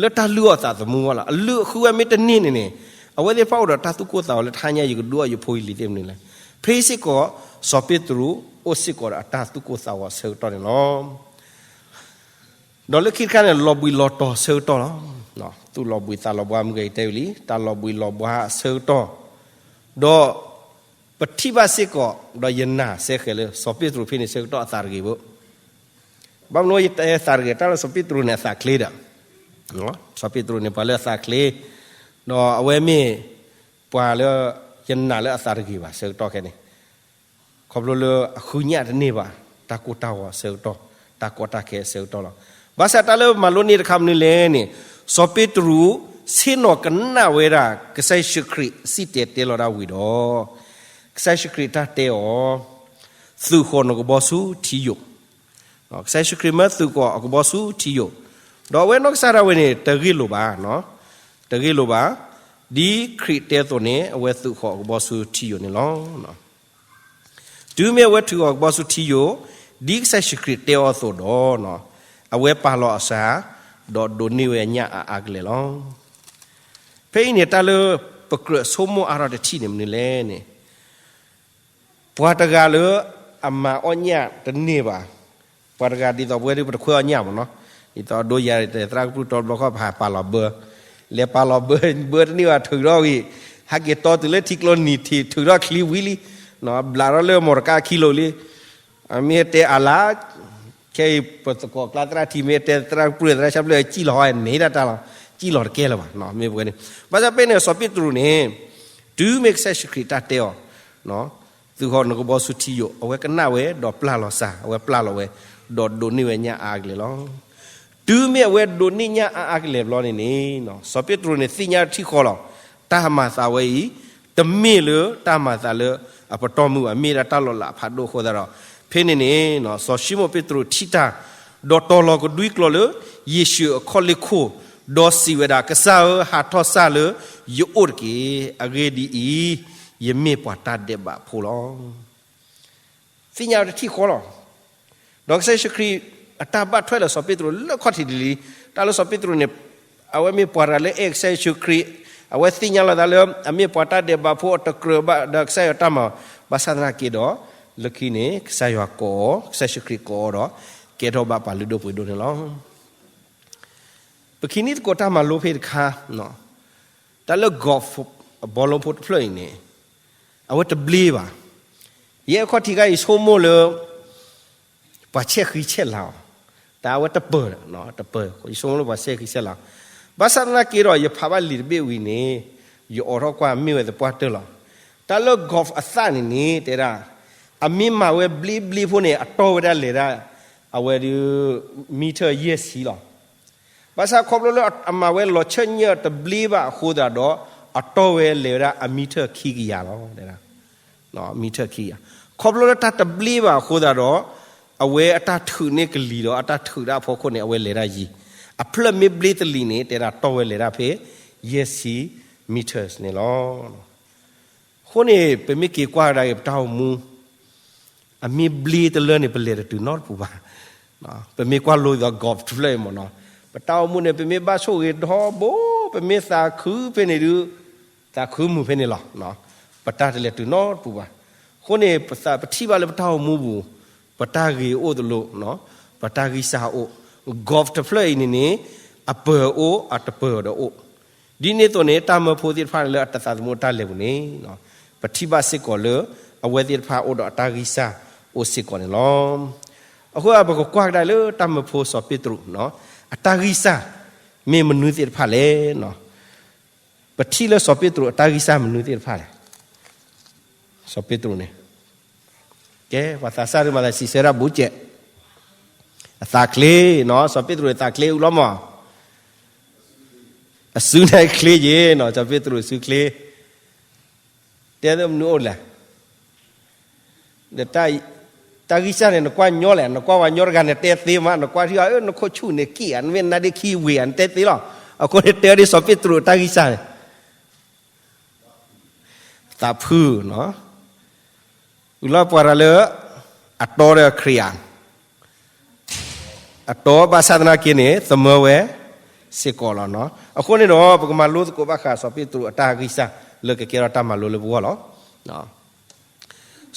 လၢတၢ်လုၢ်အီၣ်သးသမူအဂီၢ်လီၤ. အလုၢ်အဃုဝဲမ့ၢ်တန့ၢ်န့ၣ်န့ၣ်, အဝဲသ့ၣ်တဖၣ်အိၣ်ဒီးတၢ်သူၣ်ကိၢ်သးဂီၤလၢ တဟါညါယကဒုးအီၣ်ယဖိယလံၤသ့ၣ်မနုၤလဲၣ်. ဖဲစ့ၢ်ကီး စီၤပ့းတရူးအိၣ်စ့ၢ်ကီးဒီးအတၢ်သူၣ်ကိၢ်သးဂီၤဆၢကတီၢ်န့ၣ်လီၤ. ဒီးလၢခံတခါန့ၣ် လီၤဘှံးလီၤတီၤဆၢကတီၢ်လီၤ. သူၣ်လီၤဘှံးသးလီၤဘှါ မုၢ်ဂဲၤအံၤတဲဝံၤလံ တၢ်လီၤဘှံးလီၤဘှါအဆၢကတီၢ်, ဒီးပထံၣ်ဘၣ်စ့ၢ်ကီး ဒီးယနာ်စဲဃဲၤလၢ စီၤပ့းတရူးဖဲန့ၣ်ဆၢကတီၢ်အသးတဂ့ၤဘၣ်. ဘၣ်မနုၤယတဲသးတဂ့ၤ တၢ်လၢစီၤပ့းတရူးန့ၣ်အသးချ့ဒီး, စီၤပ့းတရူးန့ၣ် ပှၤလၢအသးချ့, ဒီးအဝဲမ့ၢ်ပှၤလၢယနာ်လၢအသးတဂ့ၤဘၣ်ဆၢကတီၢ်ခဲန့ၣ် ခီဖျိလၢအဃုညၣ်တန့ၢ်ဘၣ် တၢ်ကိၢ်တၢ်ဂီၤအဆၢကတီၢ်, တၢ်ကီတၢ်ခဲအဆၢကတီၢ်လီၤ. ဘၣ်ဆၣ်တၢ်လၢမၤလိန့ၢ်တခါမနုၤလဲၣ်န့ၣ်, စီၤပ့းတရူး ဆ့ၣ်နီၤကနၣ်ဝဲဒၣ် ကစၢ်ယ့ၣ်ၡူးခရံာ်စံၣ်တဲၤတဲလီၤဒၣ်ဝံၤဒီး, ကစၢ်ယ့ၣ်ၡူးခရံာ်တၢ်တဲအီၤ, သုးဃီၤနကဘီဆူထံယိာ်. ကစၢ်ယ့ၣ်ၡူးခရံာ်မၢသုးဃီၤအကဘီဆူထံယိာ်, ဒီးအဝဲနီၢ်ကစၢ်ဒၣ်ဝဲန့ၣ် တဂ့ၢ်လိာ်ဘၣ်, တဂ့ၢ်လိာ်ဘၣ်, ဒ်ခရံာ်တဲအသိးန့ၣ် အဝဲသုးဃီၤအကဘီဆူထံယိာ်န့ၣ်လီၤ. တုၤမ့ၢ်အဝဲထုးဃီၤအကဘီဆူထံယိာ်, ဒ်ကစၢ်ယ့ၣ်ၡူးခရံာ်တဲအီၤအသိးဒီး, အဝဲပာ်လီၤအစၢ်, ဒီးဒိးန့ၢ်ဝဲညၣ်အါအါကလဲာ်လီၤ. ဖဲအံၤန့ၣ် တၢ်လၢပကြၢးဆိကမိၣ်အါထီၣ်တထံၣ်န့ၣ်မနုၤလဲၣ်န့ၣ်, ပှၤတဂၤလၢအမၤအီၣ်ညၣ်တန့ၢ်ဘၣ်, ပှၤတဂၤဒ်သိးပဝဲဒၣ်ပတခွဲးအီၣ်ညၣ်မ့ၢ်နီၤ, ဒ်သိးအဒိယၤသရၣ်ကပြုၢ်တီတဘျီဃီ ပဟးပာ်လီၤဘၢ, လဲၤပာ်လီၤဘၢ ဘၢတန့ၢ်ဘၣ်ထုးထီၣ်ဝံၤ, ဟဲက့ၤတီတုၤလၢထံကျိနံၤထံး ထုးထီၣ်ချံဝံၤလံ, ဘျးထီၣ်လၢမီၢ်တကါခံလိာ်လံ, မ့ၢ်တဲအလါ ခဲအံၤပသကိးကျါသရၣ်ထံ မ့ၢ်တဲသရၣ်ကပြုၢ်သရၣ်ဆၣ်ဖျၢၣ် စံၣ်လီၤဟီန့ၣ်ဒၣ်တၢ်လီၤ, စံၣ်လီၤတကဲလၢၤဘၣ်, မ့ၢ်ပဝဲန့ၣ်, ဘၣ်ဆၣ်ဖဲန့ၣ် စီၤပ့းတရူးန့ၣ်, တုၤမ့ၢ်ကစၢ်ယ့ၣ်ၡူးခရံာ်တၢ်တဲအီၤ, သုးဃီၤနကဘီဆူထံယိာ် အဝဲကနၣ်ဝဲဒီးပျၢ်လီၤစၢ်, အဝဲပျၢ်လီၤဝဲ, ဒီးဒိးန့ၢ်ဝဲညၣ်အါအါကလဲာ်လီၤ. တုၤမ့ၢ်အဝဲဒိးန့ၢ်ညၣ်အါအါကလဲာ်ဘျီန့ၣ်န့ၣ်, စီၤပ့းတရူးန့ၣ်သ့ၣ်ညါတထံၣ်ဃီလီၤ, တၢ်မၤသးဝဲအံၤ, တမ့ၢ်လၢတၢ်မၤသးလၢအပတီၢ်မုၢ်ဘၣ်, မ့ၢ်ဒၣ်တၢ်လီၤလးအဖးဒိၣ်အဃိသတးဒီး, ဖဲန့ၣ်န့ၣ် စီၤၡံမိၣ်ပ့းတရူးထံၣ်တၢ်, ဒီးတီၤလီၤကဒွံကျီၢ်လၢယ့ၣ်ၡူးအခီၣ်လ့ၢ်ခိၣ်, ဒီးစံးဝဲဒၣ်, ကစၢ်ဧၢ, ဟးထီၣ်စၢ်လၢယအိၣ်တက့ၢ်. အဂ့ၢ်ဒ်အံၤ, ယမ့ၢ်ပှၤတၢ်ဒဲးဘးဖိလီၤ. သ့ၣ်ညါတထံၣ်ဃီလီၤ. ဒီးကစၢ်ယ့ၣ်ၡူးခရံာ်အတၢ်ဘၣ်ထွဲလၢစီၤပ့းတရူးလၢခီၣ်ထံးဒ်လံ, တၢ်လၢစီၤပ့းတရူးန့ၣ်, အဝဲမ့ၢ်ပှၤတဂၤလၢအဲၣ်ကစၢ်ယ့ၣ်ၡူးခရံာ်, အဝဲသ့ၣ်ညါလီၤသးလၢအမ့ၢ်ပှၤတၢ်ဒဲးဘးဖိအတကြၢးဘၣ်ဒီးကစၢ်ယွၤတၢ်မၤ, ဘၣ်ဆၣ်သနာ်က့ဒီး, လၢခံန့ၣ် ကစၢ်ယွၤကိးအီၤ, ကစၢ်ယ့ၣ်ၡူးခရံာ်ကိးအီၤဒီး, ကဲထီၣ်ဘၣ်ပှၤလုၢ်ဒိၣ်ပှ့ၤဒိၣ်န့ၣ်လီၤ. ပခံနံၣ်သကိးတၢ်မၤလိဖဲတခါ, တၢ်လၢ golf အဘီလိဖိတဖျၢၣ်အံၤန့ၣ်, အဝဲတဘျ့ဘၣ်. ယဲအခီၣ်ထံးခါအံၤဆိကမိၣ်လၢ ပှၤဆဲးဃံဆဲးလၤအီၤ, တၢ်အဝဲတပၢၢ်, တပၢၢ်, ယဆိကမိၣ်လၢပှၤဆဲးဃံဆဲးလၤအီၤ, ဘၣ်ဆၣ်သနာ်က့ဒီး ယဖးဘၣ်လံာ်တဘ့ၣ်ဝံၤန့ၣ်, ယအိးထီၣ်ကွၢ်မ့ၢ်ဝဲသပှၢ်တၢၢ်လီၤ. တၢ်လၢ golf အသၣ်န့ၣ်န့ၣ် တဲဒၣ်, အမ့ၢ်မၤဝဲဘျ့ဘျ့ဖိန့ၣ် အတီၢ်ဝဲဒၣ်လဲၤဒၣ်, အဝဲဒၣ် မံထၢၣ်ယဲၢ်ဆံလီၤ. ဘၣ်ဆၣ်ခီဖျိလၢအမၤဝဲလီၤဆၢၣ်ညၢၣ်တဘျ့ဘၣ်အဃိသတးဒီး, အတီၢ်ဝဲလဲၤဝဲဒၣ်အမံထၢၣ်ခံကယၤလီၤ. မံထၢၣ်ခံကယၤ, ခီဖျိလၢတၢ်တဘျ့ဘၣ်အဃိသတးဒီး, အဝဲအတၢ်ထုးန့ၢ်ကလံၤဒီးအတၢ်ထုးဒၣ်အဖီခိၣ်န့ၣ် အဝဲလဲၤဒၣ်ယံၤ, အဖျၢၣ်မ့ၢ်ဘျ့တလံၤန့ၣ် တဲဒၣ်တီၢ်ဝဲလဲၤဒၣ်ဖဲ ယဲၢ်ဆံ meters န့ၣ်လီၤ. အဃိန့ၣ် ပမ့ၢ်က့ၤကွၢ်ကဒါက့ၤပတၢ်အိၣ်မူ, အမ့ၢ်ဘျ့တလၢန့ၣ် ပလဲၤတတုၤနီတပူၤဘၣ်. ပမ့ၢ်ကွၢ်လိဒ်သိး golf တဖျၢၣ်အံၤမ့ၢ်နီၤ, ပ ပတၢ်အိၣ်မူန့ၣ် ပမ့ၢ်ဘၣ်ဆိၣ်ဂ့ၤထီဘိ, ပမ့ၢ်သးခုဖဲန့ၣ်ဒုး, သးခုမုာ်ဖဲန့ၣ်လီၤ. ပတၢ်တလဲၤတုၤနီတပူၤဘၣ်. အဃိန့ၣ် ပထံၣ်ဘၣ်လၢပတၢ်အိၣ်မူပူၤ, ပတၢ်ဂ့ၤအိၣ်တလိၣ်, ပတၢ်ဂံၢ်စၢ်အိၣ်, ကီၢ်တဖျၢၣ်အံၤန့ၣ်န့ၣ်, အပၢၤအိၣ်အတပၢၤဒီးအိၣ်, ဒ်န့ၣ်အသိးန့ၣ် တၢ်မၢဖိသ့ၣ်တဖၣ်လၢအတသးသမူတၢ်လဲၤပူၤန့ၣ်, ပထံၣ်ဘၣ်စ့ၢ်ကီးလၢ အဝဲသ့ၣ်တဖၣ်အိၣ်ဒီးအတၢ်ဂံၢ်စၢ်အိၣ်စ့ၢ်ကီးန့ၣ်လီၤ. အဃိပကကွၢ်ကဒါလၢတၢ်မၢဖိစီၤပ့းတရူး, အတၢ်ဂံၢ်စၢ် မ့ၢ်မနုၤသ့ၣ်တဖၣ်လဲၣ်. ပထံၣ်လၢစီၤပ့းတရူးအတၢ်ဂံၢ်စၢ်မနုၤသ့ၣ်တဖၣ်လဲၣ်. စီၤပ့းတရူးန့ၣ်, ကဲ ပှၤသးစၢ်ဒ်မၤသးစံးဆၢတၢ်ဘူးကဲး, အသးချ့နီၤ, စီၤပ့းတရူးအသးချ့အူလီၤမး, အစုန့ၣ်ချ့ယ့ၤနီၤ, စီၤပ့းတရူးအစုချ့ တဲမနုၤအိၣ်လဲၣ်. တၢ်ဂံၢ်စၢ်န့ၣ် နကွၢ်ညီလဲၣ်, နကွၢ်ဝဲညီတဂၤန့ၣ်တဲသ့မး, နကွၢ်ထံၣ်အီၤ နခိၣ်ဆူၣ်န့ၣ်ကံၣ်ဧါ, နမ့ၢ်နါဒ့ခံဝ့ၢ်ဧါ, နတဲသ့လီၤ. အဃိန့ၣ်တဲဒ်စီၤပ့းတရူးအတၢ်ဂံၢ်စၢ်န့ၣ် သးဖုၣ်နီၤ, အူလီၤပှၤတဂၤလၢ အတီဒီးခရံာ်ဧါ, အတီဘၣ်ဆၣ်သနာ်က့န့ၣ် သမၢဝဲစ့ၢ်ကီးလီၤ. အဃိန့ၣ်ဒီး ပကမၤလိသကိးဘၣ်ဃးစီၤပ့းတရူးအတၢ်ဂံၢ်စၢ်လၢကကဲထီၣ်တၢ်မၤလိလၢပဂီၢ်လီၤ.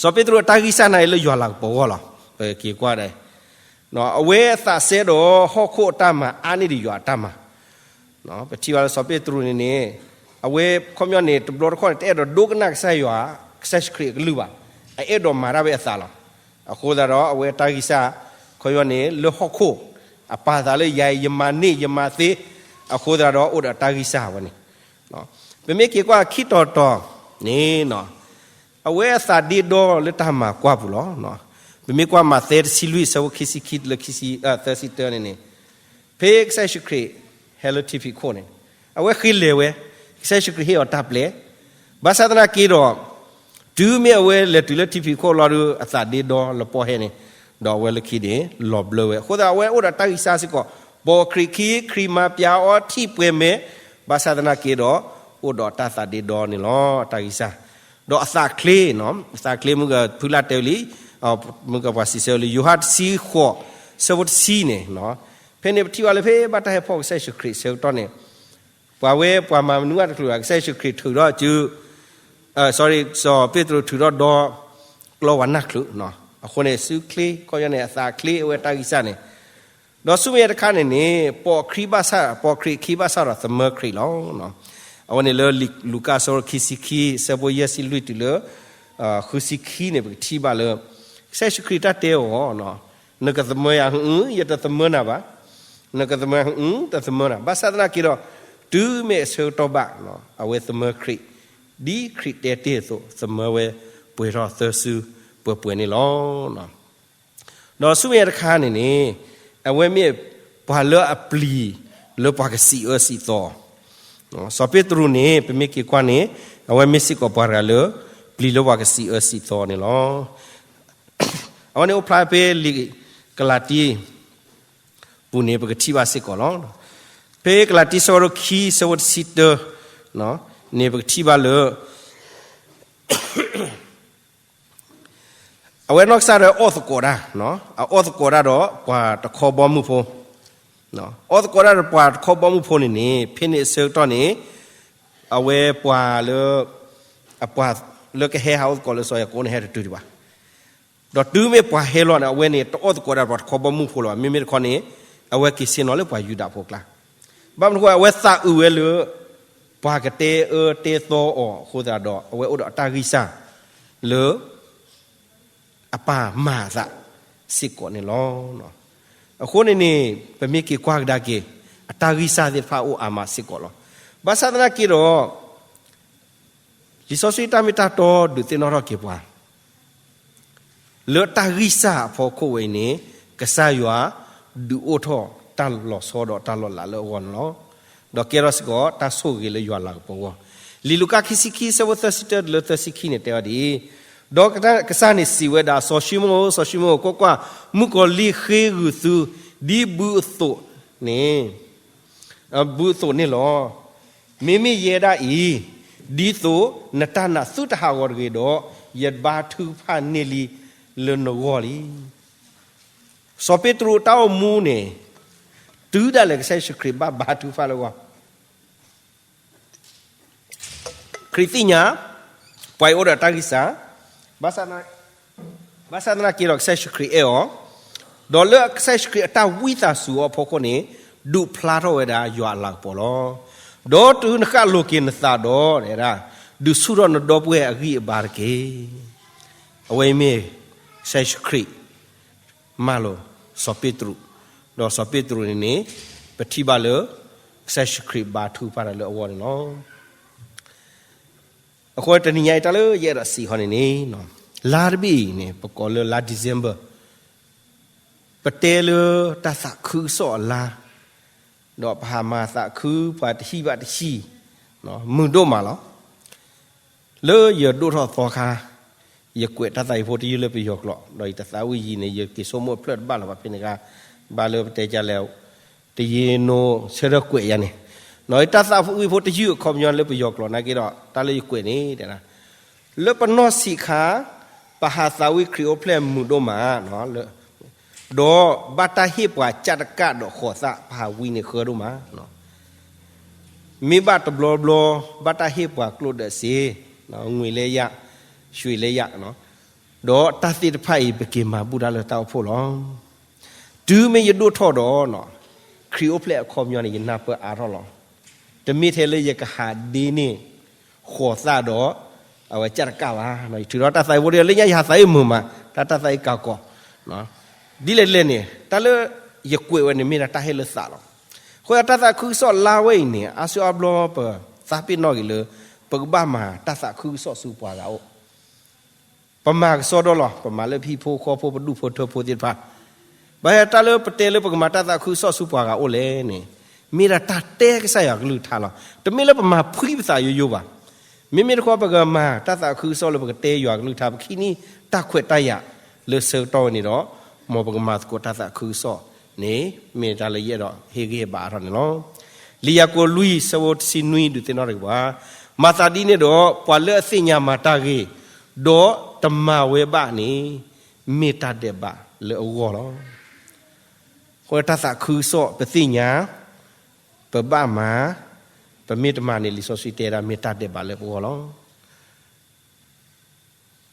စီၤပ့းတရူးအတၢ်ဂံၢ်စၢ်န့ၣ်အံၤလၢယွၤလၤကပီၤအဂီၢ်လီၤ. ပက့ၤကွၢ်ဒၣ် အဝဲအသးစဲဒီးဟီၣ်ခိၣ်အတၢ်မၤအါန့ၢ်ဒံးယွၤအတၢ်မၤ, ပထံၣ်ဘၣ်လၢစီၤပ့းတရူးန့ၣ်န့ၣ်, အဝဲခီပညီန့ၣ် တဘျီတခီၣ်န့ၣ် တအဲၣ်ဒိးဒိကနၣ်ကစၢ်ယွၤ, ကစၢ်ယ့ၣ်ၡူးခရံာ်အကလုၢ်ဘၣ်, အအဲၣ်ဒိးမၤတၢ်ဝဲအသးလီၤ. အဃိသတးဒီး အဝဲအတၢ်ဂံၢ်စၢ် ခီပညီန့ၣ် လၢဟီၣ်ခိၣ်, အပာ်သးလၢယၤအံၤ ယမၤန့ၢ်ယမၤသ့, အဃိသတးဒီးအိၣ်ဒီးအတၢ်ဂံၢ်စၢ်ဝဲန့ၣ် ပမ့ၢ်က့ၤကွၢ်ခံတီၤတီၤန့ၣ်, အဝဲအသးဒ့ဒီလၢတၢ်မၤကွၢ်ပူၤလီၤ. ပမ့ၢ်ကွၢ်မးသဲတဆံလွံၢ် ဆၢဖိခံဆံခံတုၤလၢခံဆံ, သၢဆံတၢန့ၣ်န့ၣ်, ဖဲကစၢ်ယ့ၣ်ၡူးခရံာ်ဟဲလၢထံဖံးခိၣ်န့ၣ်, အဝဲဃ့လဲၤဝဲ, ကစၢ်ယ့ၣ်ၡူးခရံာ်ဟ့ၣ်အီၤတၢ်ပျဲ, ဘၣ်ဆၣ်သနာ်က့ဒီး, တုၤမ့ၢ်အဝဲလဲၤတုၤလၢထံဖံးခိၣ်လီၤဒီး အသးဒ့ဒီလၢပီၢ်ဟဲန့ၣ်, ဒီးအဝဲလၢခံန့ၣ် လီၤဘျၢဝဲ. အဃိသတး အဝဲအိၣ်ဒီးတၢ်ဂံၢ်စၢ်စ့ၢ်ကီး, ပိာ်ခရံာ်ခံ, ခရံာ်မၤပျးအီၤထံၣ်ပှဲၤမဲာ်, ဘၣ်ဆၣ်သနာ်က့ဒီး, အိၣ်ဒီးတၢ်သးဒ့ဒီန့ၣ်လီၤ, တၢ်ဂံၢ်စၢ်. ဒီးအသးချ့, အသးချ့မုၢ်ကဖုလၢ်တဲဝဲလံ, မုၢ်ကပှၤစံးဆၢဝဲလံ, ယိၤဟၣ်တဆံဃိး, ဆၢဖိတဆံန့ၣ်, ဖဲန့ၣ်ပထံၣ်ဘၣ်လၢဖဲဘၣ်တၢ်ဟဲဖီၣ်ကစၢ်ယ့ၣ်ၡူးခရံာ်အဆၢကတီၢ်န့ၣ်, ပှၤဝဲပှၤမၤမနုၤအတချုးဘၣ်, ကစၢ်ယ့ၣ်ၡူးခရံာ်ထုးထီၣ်စု, စီၤပ့းတရူးထုးထီၣ်ဒီ ကျီဝဲနၢ်ချုး, အဃိန့ၣ် စုချ့, ခီပညီန့ၣ် အသးချ့အဝဲတၢ်ဂံၢ်စၢ်န့ၣ်, ဒီးဆူမဲာ်ညါတခါန့ၣ်န့ၣ် ပိာ်ခရံာ်ဘၣ်ဆၣ်, ပိာ်ခရံာ်ခံဘၣ်ဆၣ်ဒီးသမၢခရံာ်လီၤ. အဝဲန့ၣ်လၢ လူၤကၣ်အဆၢခံဆံခံ ဆၢဖိယဲၢ်ဆံလွံၢ်တုၤလၢ ဃုဆံခံန့ၣ် ပကထံၣ်ဘၣ်လၢ ကစၢ်ယ့ၣ်ၡူးခရံာ်တၢ်တဲအီၤ, နကသမၢယၤဧါ, ယတသမၢနၤဘၣ်, နကသမၢဧါ, တသမၢနၤ, ဘၣ်ဆၣ်သနာ်က့ဒီး တုၤမ့ၢ်အဆၢကတီၢ်ဘၣ်, အဝဲသမၢခရံာ်, ဒ်ခရံာ်တဲတ့ၢ်အသိး သမၢဝဲပှဲၤထီၣ်သၢစုပှဲၤပှဲၤန့ၣ်လီၤ. ဒီးဆူမဲာ်ညါတခါန့ၣ်န့ၣ်, အဝဲမ့ၢ်ပှၤလၢအပျံၤလၢပှၤကစံးအၢစံးသီ, စီၤပ့းတရူးန့ၣ် ပမ့ၢ်က့ၤကွၢ်န့ၣ်, အဝဲမ့ၢ်စ့ၢ်ကီးပှၤတဂၤလၢ ပျံၤလၢပှၤကစံးအၢစံးသီန့ၣ်လီၤ. အဝဲန့ၣ်အိၣ်ဖျါဖဲလံာ်ကလၤတံ ပူၤန့ၣ်ပကထံၣ်ဘၣ်စ့ၢ်ကီးလီၤ. ဖဲကလၤတံဆၢဒိၣ်ခံ ဆၢဖိတဆံတၢ န့ၣ်ပကထံၣ်ဘၣ်လၢ အဝဲနီၢ်ကစၢ်ဒီးအီၣ်သကိးတၢ်, အအီၣ်သကိးတၢ်ဒီးပှၤတခီဘီမုၢ်ဖိ, အီၣ်သကိးတၢ်ဒီးပှၤတခီဘီမုၢ်ဖိန့ၣ်န့ၣ် ဖဲန့ၣ်အဆၢကတီၢ်န့ၣ်, အဝဲပှၤလၢ, အပှၤလၢကဟဲဟးအီၣ်သကိးလၢစီၤယၤကိာ်န့ၣ် ဟဲတတုၤဒံးဘၣ်. ဒီးတုၤမ့ၢ်ပှၤဟဲလီၤန့ၣ် အဝဲန့ၣ် တအီၣ်သကိးတၢ်ဒီးပှၤတခီဘီမုၢ်ဖိလၢၤဘၣ်. မ့မ့ၢ်တခီန့ၣ်, အဝဲက့ၤဆ့ၣ်နီၤလၢပှၤယူဒၤဖိအကျါ. ဘၣ်မနုၤအဃိ အဝဲသးအုးဝဲလၢ ပှၤကတဲအၢတဲသီအီၤအဃိသတးဒီး အဝဲအိၣ်ဒီးအတၢ်ဂံၢ်စၢ်လၢ အပာ်မၤအသးစ့ၢ်ကီးန့ၣ်လီၤ. အဃိန့ၣ်န့ၣ် ပမ့ၢ်က့ၤကွၢ်ကဒါက့ၤ အတၢ်ဂံၢ်စၢ်သ့ၣ်တဖၣ်အိၣ်အါမးစ့ၢ်ကီးလီၤ. ဘၣ်ဆၣ်သနာ်က့ဒီး လံာ်စီဆှံတၢ်မ့ၢ်တၢ်တီဒုးသ့ၣ်နီၣ်ထီၣ်က့ၤပှၤ လၢတၢ်ဂံၢ်စၢ်အဖီခိၣ်ဝဲအံၤန့ၣ် ကစၢ်ယွၤဒုးအိၣ်ထီၣ်တၢ်လီၤဆီဒီးတၢ်လီၤလးလၢအဂီၢ်န့ၣ်လီၤ. ဒီးကဲထီၣ်စ့ၢ်ကီးတၢ်ဆိၣ်ဂ့ၤလၢယွၤလၤကပီၤအဂီၢ်. လံာ်လူၤကၣ်ခံဆံခံ ဆၢဖိသၢဆံတၢတုၤလၢသၢဆံခံန့ၣ်တဲဝဲဒ်အံၤ, ဒီးကစၢ်န့ၣ်စံးဝဲဒၣ်, စီၤၡံမိၣ်ဧၢ, စီၤၡံမိၣ်ဧၢ, ကွၢ်ကွၢ်, မုၣ်ကီၤလံၢ်ဃ့ဂုာ်သု ဒ်ဘုအသိးန့ၣ် ဘုအသိးန့ၣ်လီၤ. မ့မ့ၢ်ယဲဒၣ်အံၤ, ဒ်သိးနတၢ်နာ်သုတဟးဂီၤတဂ့ၤဒီး, ယဘါထုကဖၣ်န့ၢ်လံလၢနဂီၢ်လံ. စီၤပ့းတရူးအတၢ်အိၣ်မူန့ၣ်, တုၤဒၣ်လဲာ်ကစၢ်ယ့ၣ်ၡူးခရံာ်ဘၣ်ဘါထုကဖၣ်လၢအဂီၢ်, ခရံာ်သ့ၣ်ညါ ပှၤအံၤအိၣ်ဒီးတၢ်ဂံၢ်စၢ်, ဘၣ်ဆၣ်, ဘၣ်ဆၣ်သနာ်က့ဒီးကစၢ်ယ့ၣ်ၡူးခရံာ်အဲၣ်အီၤ, ဒီးလၢကစၢ်ယ့ၣ်ၡူးခရံာ်အတၢ်ဝံသးစူၤအီၤအဖီခိၣ်န့ၣ်, ဒုးဖျါထီၣ်ဝဲဒၣ်ယွၤအလၤကပီၤလီၤ. ဒီးတုၤနဃၣ်လိၤက့ၤနသးဒီး, ဒုးဆူၣ်ထီၣ်နဒီပုၢ်ဝဲၢ်အဂံၢ်အဘါတက့ၢ်. အဝဲအံၤမ့ၢ် ကစၢ်ယ့ၣ်ၡူးခရံာ် မၢလိာ်စီၤပ့းတရူး, ဒီးစီၤပ့းတရူးန့ၣ်န့ၣ်, ပထံၣ်ဘၣ်လၢ ကစၢ်ယ့ၣ်ၡူးခရံာ်ဘါထုကဖၣ်တၢ်လၢအဂီၢ်န့ၣ်လီၤ. အဃိတနံၤညါအံၤတၢ်လၢယအဲၣ်ဒိးစံးဃီန့ၣ်န့ၣ်, လါတဘ့ၣ်အံၤန့ၣ် ပကိးလၢလါ December, ပတဲလၢတၢ်သးခုကစီၣ်အလါ, ဒီးပဟးမၤသးခုပှၤတဟံၣ်ဘၣ်တဟံၣ်, မုာ်ဒိၣ်မးလီၤ. လၢယဒိၣ်ထီၣ်သီခါ, ယကွဲးတၢ်သးဝံၣ်ဖိတယုၢ်လၢပယီၤကျိာ်, ဒီးယတၢ်သးဝံၣ်ယံၤန့ၣ် ယက့ၤဆိကမိၣ်အဖျၢၣ်တဘၣ်လီၤဘၣ်ဖဲန့ၣ်ခါ, ဘၣ်လၢပတဲကလဲၣ်, တယ့နိဆၢထၢၣ်ကွဲးယၤန့ၣ်, ဒီးယတၢ်သးဝံၣ်ဖိတယုၢ်အခီပညီလၢပယီၤကျိာ်နာ်က့ဒီး တၢ်လၢယကွဲးန့ၣ် လၢပနီၢ်ဆံးခါ, ပဟးသးဝံၣ်ခရံာ်အိၣ်ဖျဲၣ်မုာ်ဒိၣ်မး, ဒီးဘၣ်တၢ်ဟ့ၣ်ပှၤကၢ်တကၢ်ဒီးဃိးသၣ် ပဟးဝံန့ၣ်ဃၢဒိၣ်မး, မ့ၢ်ဘၣ်တဘျီဘျီ, ဘၣ်တၢ်ဟ့ၣ်ပှၤကျိၣ်ဒၢးစ့, ငွေလဲယၣ်, ရွှေလဲယၣ်, ဒီးတၢ်သ့ၣ်တဖၣ်အံၤ ပက့ၤမၤဘူၣ်တၢ်လၢတၢ်အိၣ်ဖှိၣ်လီၤ. တုၤမ့ၢ်ယဒိၣ်ထီၣ်ဒီး, ခရံာ်အိၣ်ဖျဲၣ်အခီပညီန့ၣ် ယနၢ်ပၢၢ်အါထီၣ်လီၤ. တမ့ၢ်ထဲလၢယကဟးဒ့န့ၢ် ဃိးသၣ်ဒီး အဝဲကၢ်တကၢ်ဘၣ်, ယထုးထီၣ်တၢ်သးဝံၣ်ဖိတယုၢ်လၢညါ ယဟးသးဝံၣ်မုာ်မး, တၢ်တၢ်သးဝံၣ်ကးကီး, ဒ်လဲၣ်ဒ်လဲၣ်န့ၣ် တၢ်လၢယကွဲးဝဲန့ၣ်မ့ၢ်ဒၣ်တၢ်ဟ့ၣ်လၢသးလီၤ. အဃိတၢ်သးခုကစီၣ်လါဝဲအံၤန့ၣ် အါစုအါဘျီပသးပ့ၤနီၣ်က့ၤလၢ ပကဘၣ်မၤတၢ်သးခုကစီၣ်ဆူပှၤဂၤအအိၣ် ပမၤကစီဒီလီၤ, ပမၤလၢပဟံၣ်ဖိဃီဖိ ပဒူၣ်ဖိထၢဖိသ့ၣ်တဖၣ်, ဘၣ်ဟဲတၢ်လၢပတဲလၢပကမၤတၢ်သးခုကစီၣ်ဆူပှၤဂၤအအိၣ်လဲၣ်န့ၣ်, မ့ၢ်ဒၣ်တၢ်တဲကစၢ်ယွၤကလုၢ်ကထါလီၤ. တမ့ၢ်လၢပမၤဖှံပသးယိယိဘၣ်. မ့မ့ၢ်တခီပကမၤတၢ်သးခုကစီၣ်လၢပကတဲယွၤကလုၢ်ကထါ ပကဟံးန့ၢ်တၢ်ခွဲးတၢ်ယာ်လၢဆၢကတီၢ်ဝဲန့ၣ်ဒီး, မ်ပကမၤသကိးတၢ်သးခုကစီၣ်န့ၣ် မ့ၢ်တၢ်လၢယအဲၣ်ဒိးဟ့ၣ်ဂံၢ်ဟ့ၣ်ဘါအါထီၣ်န့ၣ်လီၤ. လံာ်ယၤကိာ်လွံၢ်ဆၢဖိတဆံနွံ ဒုးသ့ၣ်နီၣ်ထီၣ်က့ၤပှၤ, မၤသးဒ်န့ၣ်ဒီး ပှၤလၢအသ့ၣ်ညါမၤတၢ်ဂ့ၤ, ဒီးတမၤဝဲဘၣ်န့ၣ်, မ့ၢ်တၢ်ဒဲးဘးလၢအဂီၢ်လီၤ. အဃိတၢ်သးခုကစီၣ်ပသ့ၣ်ညါ, ပဘၣ်မၤ, ပမ့ၢ်တမၤန့ၣ် လံာ်စီဆှံတဲဒၣ်မ့ၢ်တၢ်ဒဲးဘးလၢပဂီၢ်လီၤ.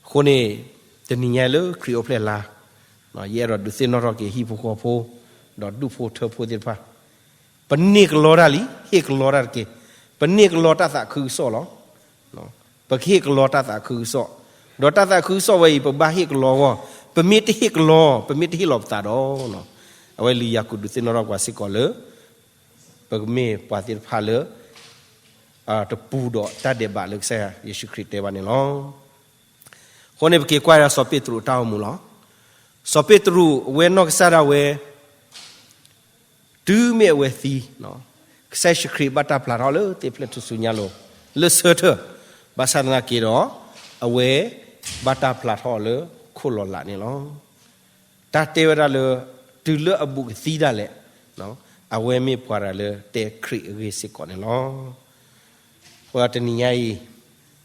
အဃိန့ၣ်, တနံၤညါလၢခရံာ်အိၣ်ဖျဲၣ်လါ, ယအဲၣ်ဒိးဒုးသ့ၣ်နီၣ်ထီၣ်က့ၤဟံၣ်ဖိဃီဖိ, ဒီးဒူၣ်ဖိထၢဖိသ့ၣ်တဖၣ်, ပန့ၢ်ကလီတၢ်လံ, ဟ့ၣ်ကလီတၢ်တက့ၢ်. ပန့ၢ်ကလီတၢ်သးခုကစီၣ်လီၤ. ပကဟ့ၣ်ကလီတၢ်သးခုကစီၣ်, ဒီးတၢ်သးခုကစီၣ်ဝဲအံၤ ပဘၣ်ဟ့ၣ်ကလီအဂီၢ်, ပမ့ၢ်တဟ့ၣ်ကလီ, ပမ့ၢ်တဟ့ၣ်လီၤပသးဒီး, အဝဲလံာ်ယၤကိာ်ဒုးသ့ၣ်နီၣ်ထီၣ်ပှၤစ့ၢ်ကီးလၢ ပကမ့ၢ်ပှၤသ့ၣ်တဖၣ်လၢ တပူၤဒီးတၢ်ဒဲးဘးလၢကစၢ်ယ့ၣ်ၡူးခရံာ်တဲဘၣ်န့ၣ်လီၤ. အဃိန့ၣ်ပက့ၤကွၢ်ဒၣ်စီၤပ့းတရူးအတၢ်အိၣ်မူလီၤ. စီၤပ့းတရူးအဝဲနီၢ်ကစၢ်ဒၣ်ဝဲ တုၤမ့ၢ်အဝဲသံ, ကစၢ်ယ့ၣ်ၡူးခရံာ်ဘၣ်တၢ်ပျၢ်ထီၣ်လၢသ့ၣ်ဖျၢၣ်ထူၣ်စုညါလိၤ, လၢဆၢထၢၣ်, ဘၣ်ဆၣ်သနာ်က့ဒီး, အဝဲဘၣ်တၢ်ပျၢ်ထီၣ်အီၤလၢခိၣ်လီၤလးန့ၣ်လီၤ. တၢ်တဲဝဲဒၣ်လၢ တုၤလၢအဘူးကသံဒၣ်လဲာ်, အဝဲမ့ၢ်ပှၤတဂၤလၢတဲခရံာ်အဂ့ၢ်စ့ၢ်ကီးန့ၣ်လီၤ. အဃိတနံၤညါအံၤ,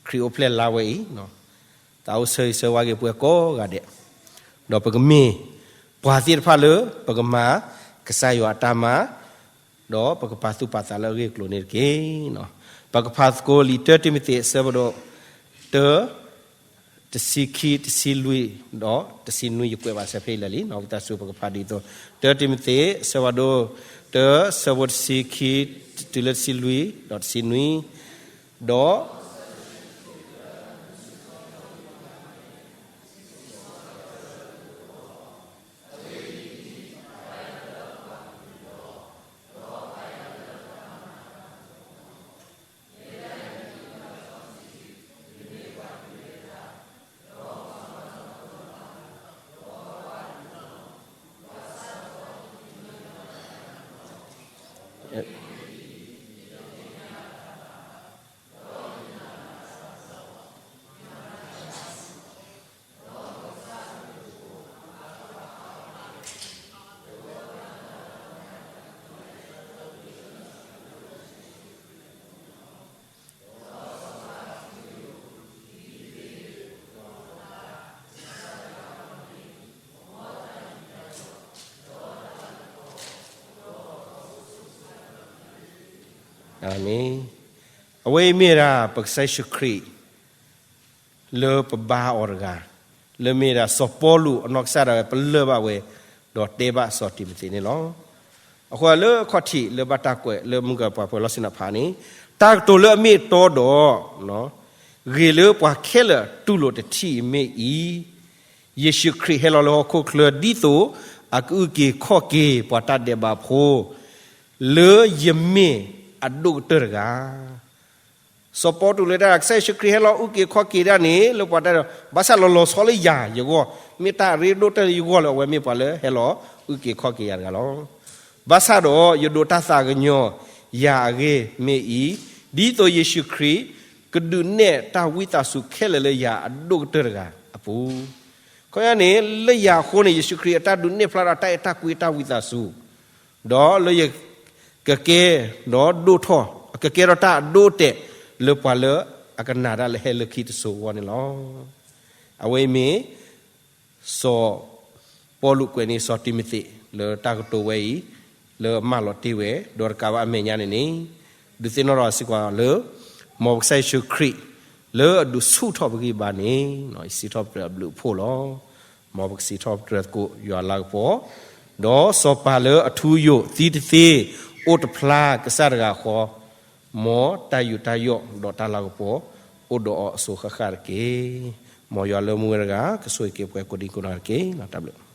ခရံာ်အိၣ်ဖျဲၣ်လါဝဲအံၤ, သးအိၣ်ဆၢဂ့ၤဆၢဝါက့ၤပှၤကိးဂၤဒဲး, ဒီးပကမ့ၢ်ပှၤသ့ၣ်တဖၣ်လၢပကမၤကစၢ်ယွၤအတၢ်မၤ, ဒီးပကပာ်သူၣ်ပာ်သးလၢအဂ့ၢ်အကျိၤန့ၣ်တက့ၢ်. ပကဖးသကိးလံာ်တၢတံၤမသ့း အဆၢဖးဒိၣ် တၢ တဆံခံ, တဆံလွံၢ်, ဒီးတဆံနွံ, ယကွဲးဘၣ်စဲဖဲအံၤလၢာ်လံ, ပတၢ်စူၤပကဖးဒ်သိး, တၢတံၤမသ့း အဆၢဖးဒိၣ် တၢ ဆၢဖိတဆံခံ တုၤလၢတဆံလွံၢ်, ဒီးတဆံနွံ, ဒီး အၤမ့ၣ်. အဝဲအံၤမ့ၢ်ဒၣ် ပကစၢ်ယ့ၣ်ၡူးခရံာ် လၢပဘါအီၤတဂၤ, လၢမ့ၢ်ဒၣ်စီၤပီလူးအနီၢ်ကစၢ်ဒၣ်ဝဲ ပလၢၢ်ဘၣ်ဝဲ, ဒီးတဲဘၣ်စီၤတံၤမသ့းန့ၣ်လီၤ. အဃိလၢအခီၣ်ထံးလၢဘၣ်တၢ်ကွဲးလၢမုၢ်ကပှၤပှဲၤလီၢ်ဆ့ၣ်နီၤဖးန့ၣ်, တၢ်ကတိၤလၢအမ့ၢ်အတီဒီး ဂ့ၤလၢပှၤခဲလၢာ်တူၢ်လိာ်တထံၣ်အံၤမ့ၢ်အံၤ, ယ့ၣ်ၡူးခရံာ်ဟဲလီၤလၢဟီၣ်ခိၣ်ချၢ ဒ်သိးအကအုၣ်က့ၤခီၣ်က့ၤပှၤတၢ်ဒဲးဘးဖိ လၢယမ့ၢ်အဒိၣ်ကတၢၢ်တဂၤ. စီၤပီလူးတဲဝဲဒၣ် ကစၢ်ယ့ၣ်ၡူးခရံာ်ဟဲလီၤအုၣ်က့ၤခီၣ်က့ၤဒၣ်န့ၣ် လၢပှၤတၢ်ဒဲးဘး ဘၣ်ဆၣ်လီၤလီၤဆီလၢယၤယဂီၢ်, မ့ၢ်တၢ်အရ့ဒိၣ်ကတၢၢ်လၢယဂီၢ်လၢ အဝဲမ့ၢ်ပှၤလၢဟဲလီၤအုၣ်က့ၤခီၣ်က့ၤယၤတဂၤလီၤ. ဘၣ်ဆၣ်ဒီးယဒိးတၢ်သးကညီၤယၤအဂ့ၢ်မ့ၢ်အံၤ, ဒ်သိးယ့ၣ်ၡူးခရံာ် ကဒုးနဲၣ်တၢ်ဝံသးစူၤခဲလၢာ်လၢယၤအဒိၣ်ကတၢၢ်တဂၤအပူၤ, ခီယၤန့ၣ် လၢယၤအဃိန့ၣ် ယ့ၣ်ၡူးခရံာ်အတၢ်ဒုးနဲၣ်ဖျါဒီးတၢ်အဲၣ်တၢ်ကွံတၢ်ဝံသးစူၤ, ဒီးလၢယ ကကဲဒီးတၢ်အဒိအတဲာ် လၢပှၤလၢအကနၣ်တၢ်လၢဟဲလၢခံတစိၤအဂီၢ်န့ၣ်လီၤ. အဝဲအံၤမ့ၢ် စီၤပီလူးကွဲးန့ၢ်စီၤတံၤမသ့း လၢတၢ်ကတိၤဝဲအံၤ လၢအမၢလီၤတ့ၢ်ဝဲ, ဒီးတကးဘၣ်အမဲာ်ညါန့ၣ်န့ၣ် ဒုးသ့ၣ်နီၣ်ထီၣ်စ့ၢ်ကီးလၢ မ်ပကစၢ်ယ့ၣ်ၡူးခရံာ် လၢအဒုးဆူၣ်ထီၣ်ပဂံၢ်ဘါန့ၣ် ယစံးထီၣ်ပတြၢၤအဘျုးအဖှိၣ်လီၤ. မ်ပကစံးထီၣ်ပတြၢၤသကိးယွၤလၤကပီၤ, ဒီးစီၤပၤလၢအထူအယိာ်သံတသ့ အိၣ်တဖျါကစၢ်တဂၤဃီ, မ်တၢ်ယူးတၢ်ယီၣ်ဒီးတၢ်လၤကပီၤ အိၣ်ဒီးအီၤအစိၤဃၣ်ဃၣ်တက့ၢ်. မ်ယွၤလၢမူဝဲတဂၤ ကဆိၣ်ဂ့ၤက့ၤပှၤကိးဒံကိးနီၢ်တက့ၢ်. တၢ်ဘျုး